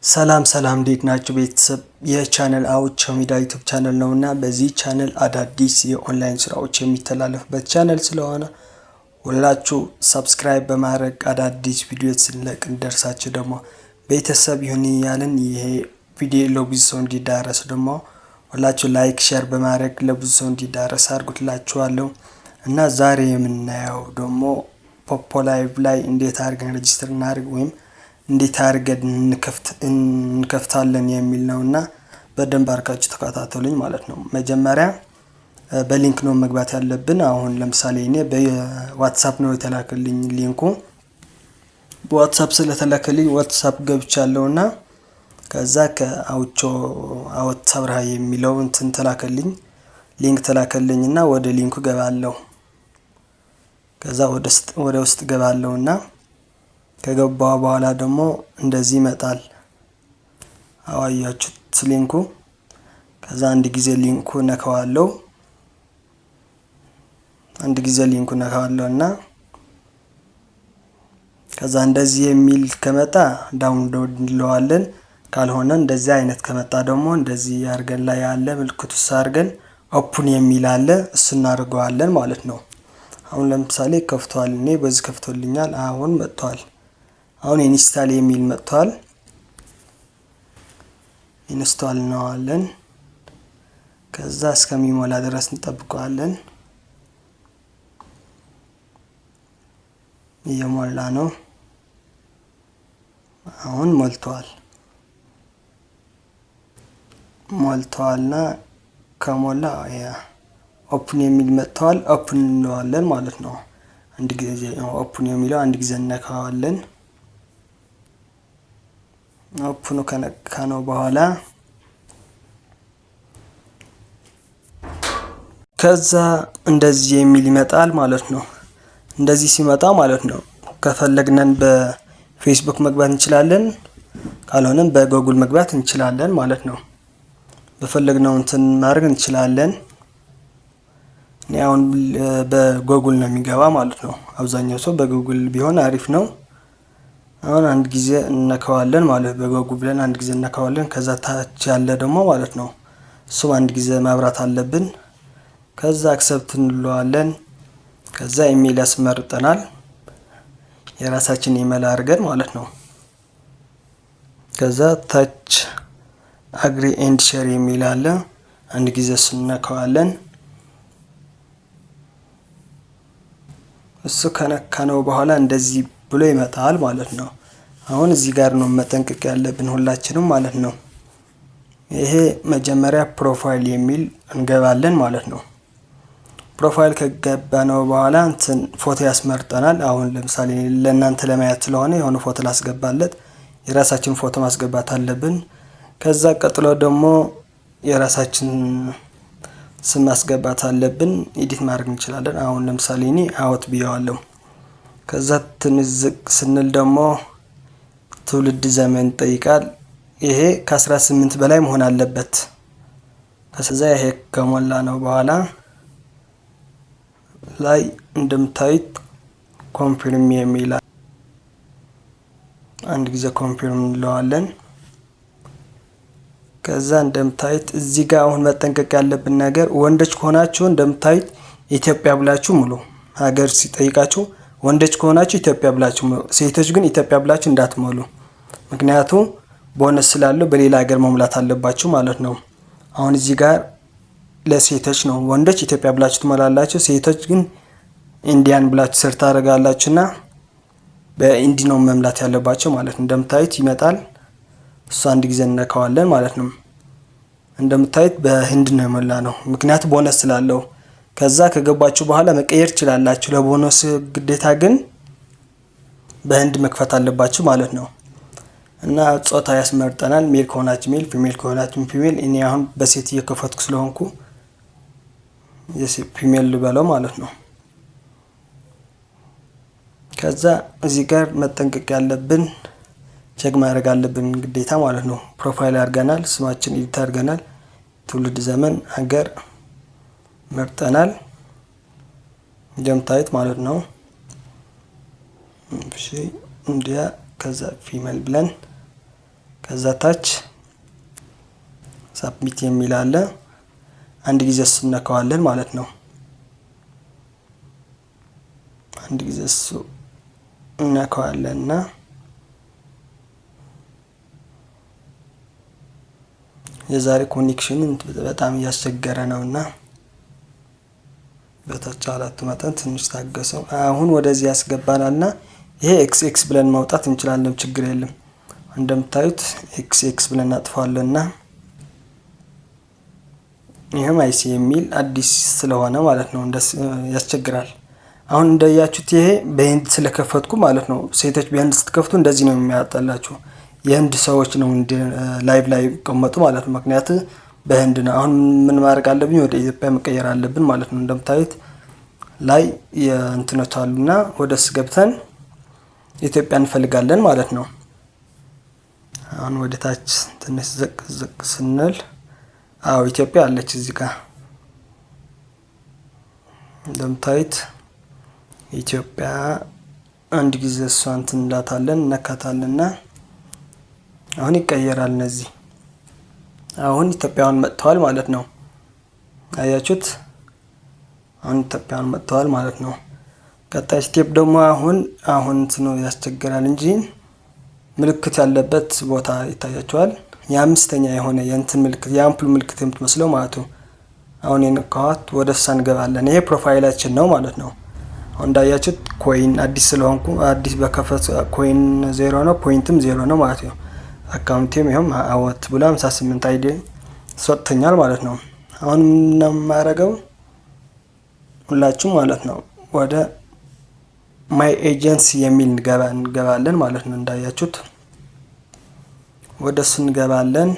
ሰላም ሰላም፣ እንዴት ናችሁ ቤተሰብ? የቻነል አውቸው ሚዲያ YouTube channel ነው እና በዚህ ቻነል አዳዲስ የኦንላይን ስራዎች የሚተላለፍበት ቻነል ስለሆነ ሁላችሁ subscribe በማድረግ አዳዲስ ቪዲዮ ስንለቅ እንዲደርሳችሁ ደግሞ ቤተሰብ ይሁን እያልን፣ ይሄ ቪዲዮ ለብዙ ሰው እንዲዳረስ ደግሞ ሁላችሁ like፣ share በማድረግ ለብዙ ሰው እንዲዳረስ አድርጉትላችኋለሁ። እና ዛሬ የምናየው ደግሞ Poppo Live ላይ እንዴት አድርገን register እናድርግ ወይም እንዴት አድርገን እንከፍታለን የሚል ነው እና በደንብ አድርጋችሁ ተከታተሉኝ ማለት ነው። መጀመሪያ በ link ነው መግባት ያለብን። አሁን ለምሳሌ እኔ በ WhatsApp ነው የተላከልኝ link ኡ። በ WhatsApp ስለተላከልኝ WhatsApp ገብቻለሁ እና ከዛ ከአውቾ አወት አብርሃ የሚለው እንትን ተላከልኝ፣ link ተላከልኝ እና ወደ link ኡ ገባለሁ። ከዛ ወደ ውስጥ ገባለሁ እና ከገባው በኋላ ደግሞ እንደዚህ ይመጣል። አዋያችሁት link ኡ። ከዛ አንድ ጊዜ link ኡ ነካዋለሁ። አንድ ጊዜ link ኡ ነካዋለሁ እና ከዛ እንደዚህ የሚል ከመጣ download እንለዋለን። ካልሆነ እንደዚህ አይነት ከመጣ ደግሞ እንደዚህ አድርገን ላይ ያለ ምልክቱ አድርገን open የሚል አለ፣ እሱ እናደርገዋለን ማለት ነው። አሁን ለምሳሌ ከፍቷል። እኔ በዚህ ከፍቶልኛል። አሁን መጥቷል። አሁን install የሚል መጥቷል። Install እንለዋለን። ከዛ እስከሚሞላ ድረስ እንጠብቀዋለን። እየሞላ ነው። አሁን ሞልቷል። ሞልተዋልና ከሞላ ያ open የሚል መጥተዋል። Open እንለዋለን ማለት ነው። አንድ ጊዜ open የሚለው አንድ ጊዜ እነካዋለን። Open ኑ ከነካነው በኋላ ከዛ እንደዚህ የሚል ይመጣል ማለት ነው። እንደዚህ ሲመጣ ማለት ነው ከፈለግነን በፌስቡክ መግባት እንችላለን፣ ካልሆነም በጎጉል መግባት እንችላለን ማለት ነው። በፈለግነው እንትን ማድረግ እንችላለን። እኔ አሁን በጎጉል ነው የሚገባ ማለት ነው። አብዛኛው ሰው በጎጉል ቢሆን አሪፍ ነው። አሁን አንድ ጊዜ እነካዋለን ማለት በጎጉል ብለን አንድ ጊዜ እነካዋለን። ከዛ ታች ያለ ደግሞ ማለት ነው እሱም አንድ ጊዜ ማብራት አለብን። ከዛ accept እንለዋለን። ከዛ ኢሜል ያስመርጠናል። የራሳችን ኢሜል አድርገን ማለት ነው። ከዛ ታች agree and share የሚል አለ። አንድ ጊዜ እነካዋለን። እሱ ከነካነው በኋላ እንደዚህ ብሎ ይመጣል ማለት ነው። አሁን እዚህ ጋር ነው መጠንቀቅ ያለብን ሁላችንም ማለት ነው። ይሄ መጀመሪያ profile የሚል እንገባለን ማለት ነው። Profile ከገባነው በኋላ እንትን ፎቶ ያስመርጠናል። አሁን ለምሳሌ ለእናንተ ለማየት ስለሆነ የሆነ ፎቶ ላስገባለት፣ የራሳችን ፎቶ ማስገባት አለብን። ከዛ ቀጥሎ ደግሞ የራሳችን ስም ማስገባት አለብን። Edit ማድረግ እንችላለን። አሁን ለምሳሌ እኔ አወት ብየዋለሁ። ከዛ ትንሽ ዝቅ ስንል ደግሞ ትውልድ ዘመን ይጠይቃል። ይሄ ከ18 በላይ መሆን አለበት። ከዛ ይሄ ከሞላ ነው በኋላ ላይ እንደምታዩት confirm የሚል አንድ ጊዜ confirm እንለዋለን። ከዛ እንደምታዩት እዚህ ጋር አሁን መጠንቀቅ ያለብን ነገር ወንዶች ከሆናችሁ እንደምታዩት ኢትዮጵያ ብላችሁ ሙሉ። ሀገር ሲጠይቃችሁ ወንዶች ከሆናችሁ ኢትዮጵያ ብላችሁ ሙሉ። ሴቶች ግን ኢትዮጵያ ብላችሁ እንዳትሞሉ። ምክንያቱም ቦነስ ስላለው በሌላ ሀገር መሙላት አለባችሁ ማለት ነው። አሁን እዚህ ጋር ለሴቶች ነው። ወንዶች ኢትዮጵያ ብላችሁ ትሞላላችሁ። ሴቶች ግን Indian ብላችሁ search ታደርጋላችሁና በኢንዲ ነው መምላት ያለባቸው ማለት ነው። እንደምታዩት ይመጣል። እሱ አንድ ጊዜ እነካዋለን ማለት ነው። እንደምታዩት በህንድ ነው የሞላ ነው፣ ምክንያቱ ቦነስ ስላለው። ከዛ ከገባችሁ በኋላ መቀየር ትችላላችሁ። ለቦነስ ግዴታ ግን በህንድ መክፈት አለባችሁ ማለት ነው። እና ጾታ ያስመርጠናል። Male ከሆናችሁ male፣ female ከሆናችሁ female። እኔ አሁን በሴት እየከፈትኩ ስለሆንኩ female ልበለው ማለት ነው። ከዛ እዚህ ጋር መጠንቀቅ ያለብን check ማድረግ አለብን ግዴታ ማለት ነው። Profile አድርገናል፣ ስማችን edit አድርገናል፣ ትውልድ ዘመን፣ ሀገር መርጠናል እንደምታዩት ማለት ነው። እሺ፣ እንዲያ ከዛ female ብለን ከዛ ታች submit የሚል አለ። አንድ ጊዜ እሱ እነካዋለን ማለት ነው። አንድ ጊዜ እሱ እነካዋለን እና የዛሬ connection በጣም እያስቸገረ ነውና በተቻላችሁ መጠን ትንሽ ታገሰው። አሁን ወደዚህ ያስገባናልና ይሄ X X ብለን ማውጣት እንችላለን፣ ችግር የለም። እንደምታዩት X X ብለን እናጥፋዋለንና ይሄም I see የሚል አዲስ ስለሆነ ማለት ነው ያስቸግራል። አሁን እንዳያችሁት ይሄ በህንድ ስለከፈትኩ ማለት ነው። ሴቶች በህንድ ስትከፍቱ እንደዚህ ነው የሚያጣላችሁ። የህንድ ሰዎች ነው እንደ live ላይ ይቀመጡ ማለት ነው። ምክንያት በህንድ ነው። አሁን ምን ማድረግ አለብኝ? ወደ ኢትዮጵያ መቀየር አለብን ማለት ነው። እንደምታዩት ላይ የእንትኖች አሉና ወደስ ገብተን ኢትዮጵያ እንፈልጋለን ማለት ነው። አሁን ወደ ታች ትንሽ ዝቅ ዝቅ ስንል አዎ ኢትዮጵያ አለች እዚህ ጋር እንደምታዩት ኢትዮጵያ። አንድ ጊዜ እሷን እንትን እንላታለን፣ እነካታለንና አሁን ይቀየራል። እነዚህ አሁን ኢትዮጵያውያን መጥተዋል ማለት ነው። አያችሁት? አሁን ኢትዮጵያውያን መጥተዋል ማለት ነው። ቀጣይ step ደግሞ አሁን እንትኑ ያስቸግራል እንጂ ምልክት ያለበት ቦታ ይታያቸዋል። የአምስተኛ የሆነ የእንትን ምልክት፣ የአምፑል ምልክት የምትመስለው ማለት ነው። አሁን የነካኋት ወደ እሷ እንገባለን። ይሄ profile ኣችን ነው ማለት ነው። አሁን እንዳያችሁት coin አዲስ ስለሆንኩ አዲስ በከፈት coin 0 ነው፣ point ም 0 ነው ማለት ነው። Account ኤም ይኸውም አወት ብሎ 58 ID ሰጥቶኛል ማለት ነው። አሁን የማደርገው ሁላችሁም ማለት ነው ወደ my agency የሚል እንገባለን ማለት ነው። እንዳያችሁት ወደ እሱ እንገባለን።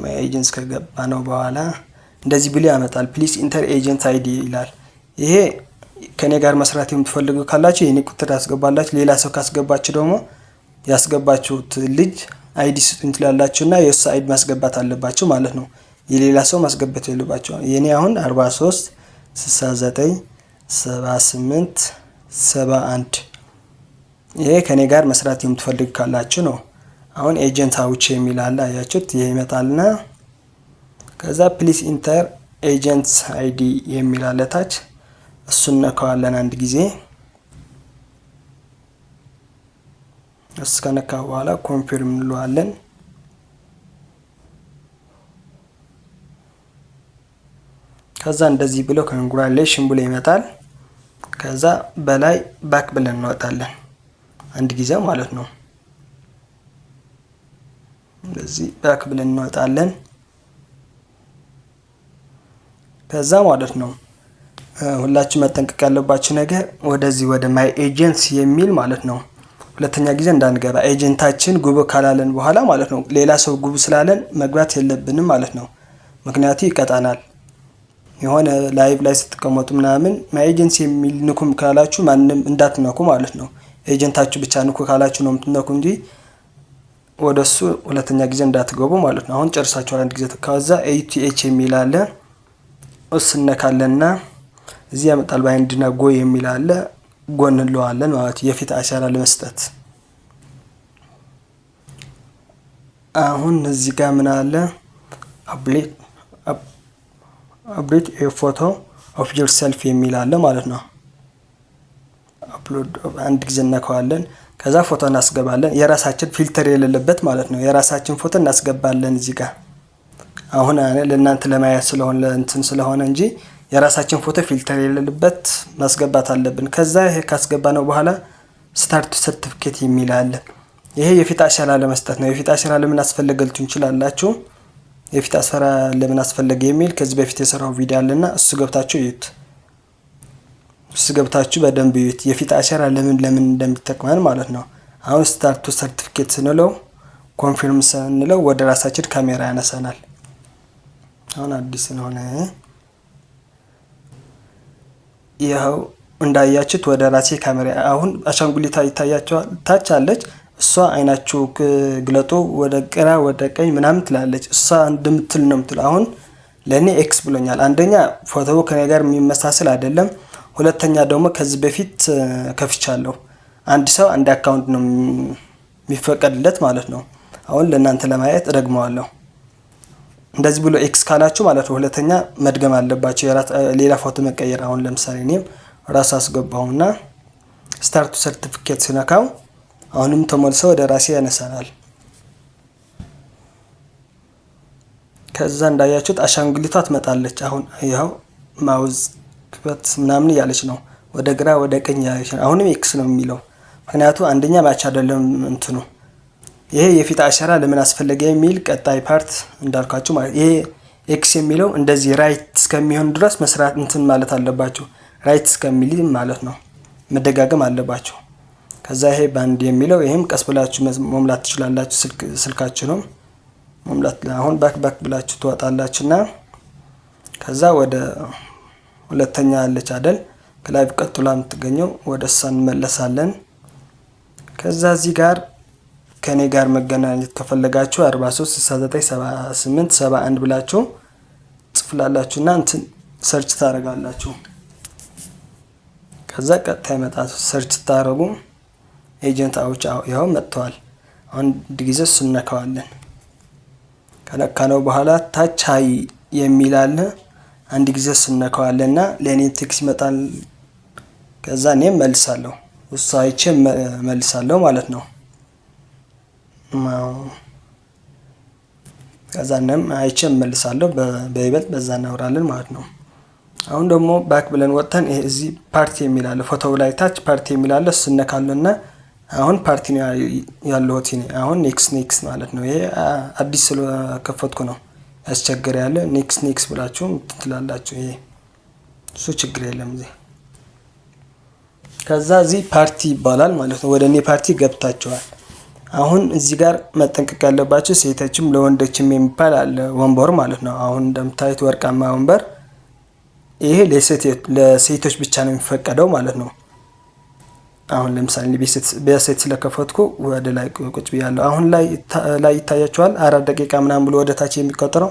My agency ከገባ ነው በኋላ እንደዚህ ብሎ ያመጣል። "Please enter agent ID" ይላል። ይሄ ከኔ ጋር መስራት የምትፈልጉ ካላችሁ የኔ ቁጥር ያስገባላችሁ። ሌላ ሰው ካስገባችሁ ደግሞ ያስገባችሁት ልጅ ID ስጡኝ ትላላችሁ እና የእሱ ID ማስገባት አለባችሁ ማለት ነው። የሌላ ሰው ማስገባት የለባችሁ። የኔ አሁን 43 69 78 71። ይሄ ከኔ ጋር መስራት የምትፈልጉ ካላችሁ ነው። አሁን agent አውቼ የሚል አለ፣ አያችሁት? ይሄ ይመጣልና ከዛ "Please enter agent ID" የሚል አለ ታች፣ እሱን ነካዋለን አንድ ጊዜ። እሱ ከነካ በኋላ confirm እንለዋለን። ከዛ እንደዚህ ብሎ congratulation ብሎ ይመጣል። ከዛ በላይ back ብለን እንወጣለን አንድ ጊዜ ማለት ነው። እንደዚህ back ብለን እንወጣለን። ከዛ ማለት ነው ሁላችሁ መጠንቀቅ ያለባችሁ ነገር ወደዚህ ወደ my agency የሚል ማለት ነው ሁለተኛ ጊዜ እንዳንገባ፣ agent ኣችን ግቡ ካላለን በኋላ ማለት ነው። ሌላ ሰው ግቡ ስላለን መግባት የለብንም ማለት ነው። ምክንያቱ ይቀጣናል። የሆነ live ላይ ስትቀመጡ ምናምን my agency የሚል ንኩም ካላችሁ ማንም እንዳትነኩ ማለት ነው። Agent ኣችሁ ብቻ ንኩ ካላችሁ ነው የምትነኩ እንጂ ወደሱ ሁለተኛ ጊዜ እንዳትገቡ ማለት ነው። አሁን ጨርሳችኋል አንድ ጊዜ። ከዛ ATH የሚል አለ፣ እሱ እነካለንና እዚህ ያመጣል። Bind ና go የሚል አለ፣ go እንለዋለን ማለት የፊት አሻራ ለመስጠት። አሁን እዚህ ጋር ምን አለ? "Upload a photo of yourself" የሚል አለ ማለት ነው። Upload አንድ ጊዜ እነካዋለን። ከዛ ፎቶ እናስገባለን። የራሳችን filter የሌለበት ማለት ነው። የራሳችን ፎቶ እናስገባለን እዚህ ጋር። አሁን ለእናንተ ለማየት ስለሆነ ለእንትን ስለሆነ እንጂ የራሳችን ፎቶ filter የሌለበት ማስገባት አለብን። ከዛ ይሄ ካስገባነው በኋላ start certificate የሚል አለ። ይሄ የፊት አሻራ ለመስጠት ነው። የፊት አሻራ ለምን አስፈለገ ልትሉ ትችላላችሁ። የፊት አሻራ ለምን አስፈለገ የሚል ከዚህ በፊት የሰራው ቪዲዮ አለና እሱ ገብታችሁ እዩት። እሱ ገብታችሁ በደንብ እዩት። የፊት አሻራ ለምን ለምን እንደሚጠቅመን ማለት ነው። አሁን start certificate ስንለው፣ confirm ስንለው ወደ ራሳችን ካሜራ ያነሳናል። አሁን አዲስ ስለሆነ ይኸው እንዳያችሁት ወደ ራሴ ካሜራ። አሁን አሻንጉሊታ ይታያቸዋል። ታች አለች እሷ፣ አይናችሁ ግለጡ ወደ ግራ ወደ ቀኝ ምናምን ትላለች። እሷ እንደምትል ነው የምትለው። አሁን ለእኔ X ብሎኛል። አንደኛ ፎቶው ከኔ ጋር የሚመሳሰል አይደለም። ሁለተኛ ደግሞ ከዚህ በፊት ከፍቻለሁ። አንድ ሰው አንድ account ነው የሚፈቀድለት ማለት ነው። አሁን ለእናንተ ለማየት እደግመዋለሁ። እንደዚህ ብሎ X ካላችሁ ማለት ነው ሁለተኛ መድገም አለባችሁ፣ ሌላ ፎቶ መቀየር። አሁን ለምሳሌ እኔም ራሱ አስገባሁና start certificate ስነካው አሁንም ተመልሶ ወደ ራሴ ያነሳናል። ከዛ እንዳያችሁት አሻንጉሊቷ ትመጣለች። አሁን ይኸው mouse ክፈት ምናምን እያለች ነው፣ ወደ ግራ ወደ ቀኝ እያለች ነው። አሁንም X ነው የሚለው፣ ምክንያቱ አንደኛ match አይደለም እንትኑ። ይሄ የፊት አሻራ ለምን አስፈለገ የሚል ቀጣይ part እንዳልኳችሁ ማለት ይሄ X የሚለው እንደዚህ right እስከሚሆን ድረስ መስራት እንትን ማለት አለባችሁ። Right እስከሚል ማለት ነው መደጋገም አለባችሁ። ከዛ ይሄ ባንድ የሚለው ይሄም ቀስ ብላችሁ መሙላት ትችላላችሁ። ስልካችሁ ነው መሙላት። አሁን back back ብላችሁ ትወጣላችሁና ከዛ ወደ ሁለተኛ ያለች አይደል ከ live ቀጥላ የምትገኘው ወደ እሷ እንመለሳለን። ከዛ እዚህ ጋር ከኔ ጋር መገናኘት ከፈለጋችሁ 43 69 78 71 ብላችሁ ጽፍላላችሁና እንትን search ታደርጋላችሁ። ከዛ ቀጥታ ይመጣ search ታደርጉ agent አውጭ ያው መጥተዋል። አንድ ጊዜ እሱን እነካዋለን። ከነካነው በኋላ ታች hi የሚል አለ። አንድ ጊዜ እሱን እነካዋለንና ለእኔ text ይመጣል። ከዛ እኔም መልሳለሁ፣ እሱ አይቼ መልሳለሁ ማለት ነው። ከዛ እኔም አይቼ መልሳለሁ። በይበልጥ በዛ እናወራለን ማለት ነው። አሁን ደግሞ back ብለን ወጥተን ይሄ እዚህ ፓርቲ የሚል አለ፣ ፎቶው ላይ ታች ፓርቲ የሚል አለ። እሱን እነካለንና አሁን ፓርቲ ነው ያለሁት እኔ። አሁን next next ማለት ነው። ይሄ አዲስ ስለከፈትኩ ነው ያስቸገረ ያለ። Next next ብላችሁ ትላላችሁ። ይሄ እሱ ችግር የለም እዚህ። ከዛ እዚህ ፓርቲ ይባላል ማለት ነው። ወደ እኔ ፓርቲ ገብታችኋል። አሁን እዚህ ጋር መጠንቀቅ ያለባችሁ ሴቶችም ለወንዶችም የሚባል አለ ወንበር ማለት ነው። አሁን እንደምታዩት ወርቃማ ወንበር ይሄ ለሴቶች ብቻ ነው የሚፈቀደው ማለት ነው። አሁን ለምሳሌ በሴት ስለከፈትኩ ወደ ላይ ቁጭ ብያለሁ። አሁን ላይ ይታያችኋል 4 ደቂቃ ምናምን ብሎ ወደ ታች የሚቆጠረው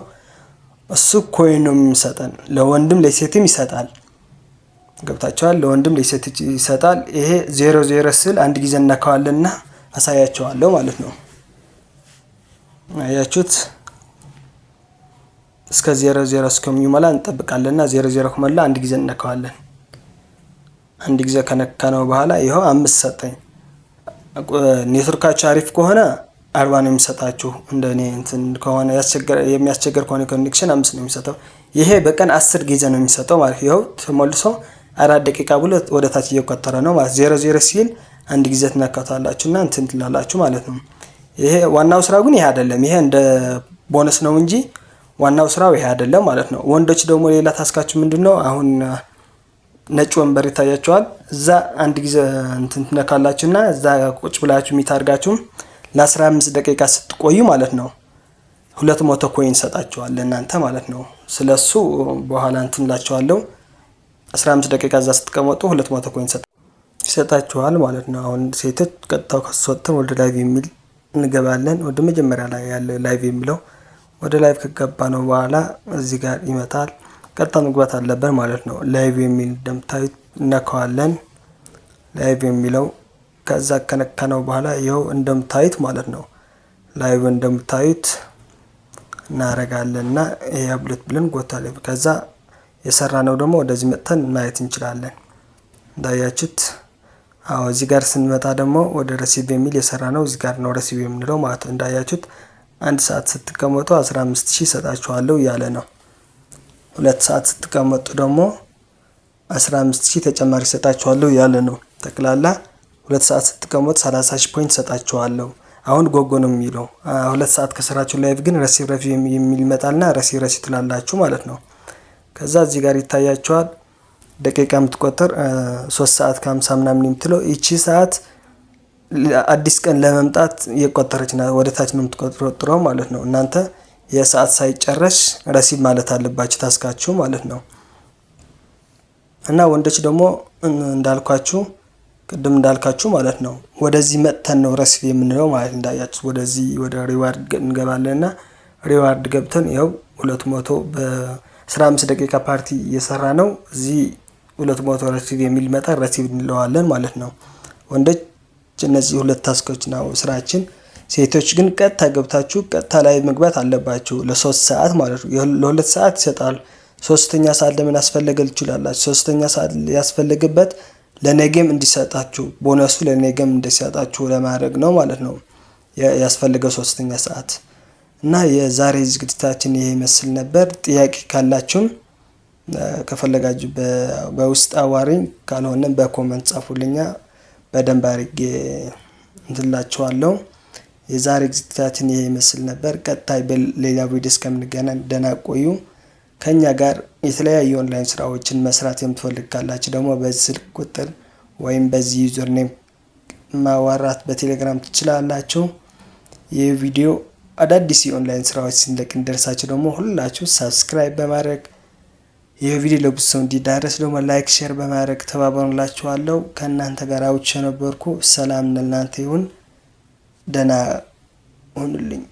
እሱ coin ነው የሚሰጠን። ለወንድም ለሴትም ይሰጣል። ገብታችኋል? ለወንድም ለሴት ይሰጣል። ይሄ 00 ስል አንድ ጊዜ እነካዋለንና አሳያቸዋለሁ ማለት ነው። አያችሁት? እስከ 00 እስከሚሞላ እንጠብቃለንና 00 ከሞላ አንድ ጊዜ እነካዋለን። አንድ ጊዜ ከነካነው በኋላ ይኸው 5 ሰጠኝ። ኔትወርካችሁ አሪፍ ከሆነ 40 ነው የሚሰጣችሁ። እንደ እኔ እንትን ከሆነ የሚያስቸግር ከሆነ connection 5 ነው የሚሰጠው። ይሄ በቀን 10 ጊዜ ነው የሚሰጠው ማለት ይኸው ተሞልሶ 4 ደቂቃ ብሎ ወደ ታች እየቆጠረ ነው ማለት 00 ሲል አንድ ጊዜ ትነካታላችሁ እና እንትን ትላላችሁ ማለት ነው። ይሄ ዋናው ስራው ግን ይሄ አይደለም። ይሄ እንደ ቦነስ ነው እንጂ ዋናው ስራው ይሄ አይደለም ማለት ነው። ወንዶች ደግሞ ሌላ task ኣችሁ ምንድነው? አሁን ነጭ ወንበር ይታያችኋል። እዛ አንድ ጊዜ እንትን ትነካላችሁና እዛ ቁጭ ብላችሁ mute አድርጋችሁ ለ15 ደቂቃ ስትቆዩ ማለት ነው 200 coin ሰጣችኋል ለእናንተ ማለት ነው። ስለሱ በኋላ እንትን እላችኋለሁ። 15 ደቂቃ እዛ ስትቀመጡ 200 coin ይሰጣችኋል ማለት ነው። አሁን ሴቶች ቀጥታው ከሱ ወጥተን ወደ live የሚል እንገባለን። ወደ መጀመሪያ ላይ ያለ live የሚለው ወደ live ከገባ ነው በኋላ እዚህ ጋር ይመጣል። ቀጥታ መግባት አለብን ማለት ነው። Live የሚል እንደምታዩት እነካዋለን። Live የሚለው ከዛ ከነካነው በኋላ ይኸው እንደምታዩት ማለት ነው። Live እንደምታዩት እናደርጋለን እና ይሄ upload ብለን ጎታ ላይ ከዛ የሰራነው ደግሞ ወደዚህ መጥተን ማየት እንችላለን። እንዳያችሁት አዎ፣ እዚህ ጋር ስንመጣ ደግሞ ወደ receive የሚል የሰራ ነው እዚህ ጋር ነው receive የምንለው ማለት ነው። እንዳያችሁት አንድ ሰዓት ስትቀመጡ 15,000 ይሰጣችኋለሁ እያለ ነው። 2 ሰዓት ስትቀመጡ ደግሞ 15,000 ተጨማሪ ይሰጣችኋለሁ እያለ ነው። ጠቅላላ 2 ሰዓት ስትቀመጡ 30,000 point ይሰጣችኋለሁ። አሁን go go ነው የሚለው። 2 ሰዓት ከሰራችሁ live ግን receive receive የሚል ይመጣልና receive receive ትላላችሁ ማለት ነው። ከዛ እዚህ ጋር ይታያችኋል ደቂቃ የምትቆጥር 3 ሰዓት ከ50 ምናምን የምትለው ይቺ ሰዓት አዲስ ቀን ለመምጣት እየቆጠረች ናት። ወደ ታች ነው የምትቆጥረው ማለት ነው። እናንተ የሰዓት ሳይጨረስ receive ማለት አለባችሁ task ኣችሁ ማለት ነው። እና ወንዶች ደግሞ እንዳልኳችሁ ቅድም እንዳልካችሁ ማለት ነው ወደዚህ መጥተን ነው receive የምንለው ማለት እንዳያችሁ ወደዚህ ወደ reward እንገባለን እና reward ገብተን ይኸው 200 በ15 ደቂቃ ፓርቲ እየሰራ ነው። እዚህ 200 receive የሚል መጣ receive እንለዋለን ማለት ነው። ወንዶች እነዚህ ሁለት task ኦች ነው ስራችን። ሴቶች ግን ቀጥታ ገብታችሁ ቀጥታ live መግባት አለባችሁ ለ3 ሰዓት ማለት ነው። ለ2 ሰዓት ይሰጣል። ሶስተኛ ሰዓት ለምን አስፈለገ ትችላላችሁ። ሶስተኛ ሰዓት ያስፈለገበት ለነገም እንዲሰጣችሁ፣ ቦነሱ ለነገም እንዲሰጣችሁ ለማድረግ ነው ማለት ነው ያስፈልገው ሶስተኛ ሰዓት። እና የዛሬ ዝግጅታችን ይሄ ይመስል ነበር። ጥያቄ ካላችሁም ከፈለጋችሁ በውስጥ አዋሪኝ፣ ካልሆነም በ comment ጻፉልኛ፣ በደንብ አድርጌ እንትላችኋለሁ። የዛሬ ዝግጅታችን ይሄ ይመስል ነበር። ቀጣይ በሌላ ቪዲዮ እስከምንገናኝ ደህና ቆዩ። ከኛ ጋር የተለያዩ ኦንላይን ስራዎችን መስራት የምትፈልግ ካላችሁ ደግሞ በዚህ ስልክ ቁጥር ወይም በዚህ username ማዋራት በቴሌግራም ትችላላችሁ። ይህ ቪዲዮ አዳዲስ የኦንላይን ስራዎች ስንለቅ እንዲደርሳችሁ ደግሞ ሁላችሁ subscribe በማድረግ፣ ይህ ቪዲዮ ለብዙ ሰው እንዲዳረስ ደግሞ like፣ share በማድረግ ተባበሩላችኋለሁ። ከእናንተ ጋር አውቼ ነበርኩ። ሰላም ለእናንተ ይሁን። ደህና ሁኑልኝ።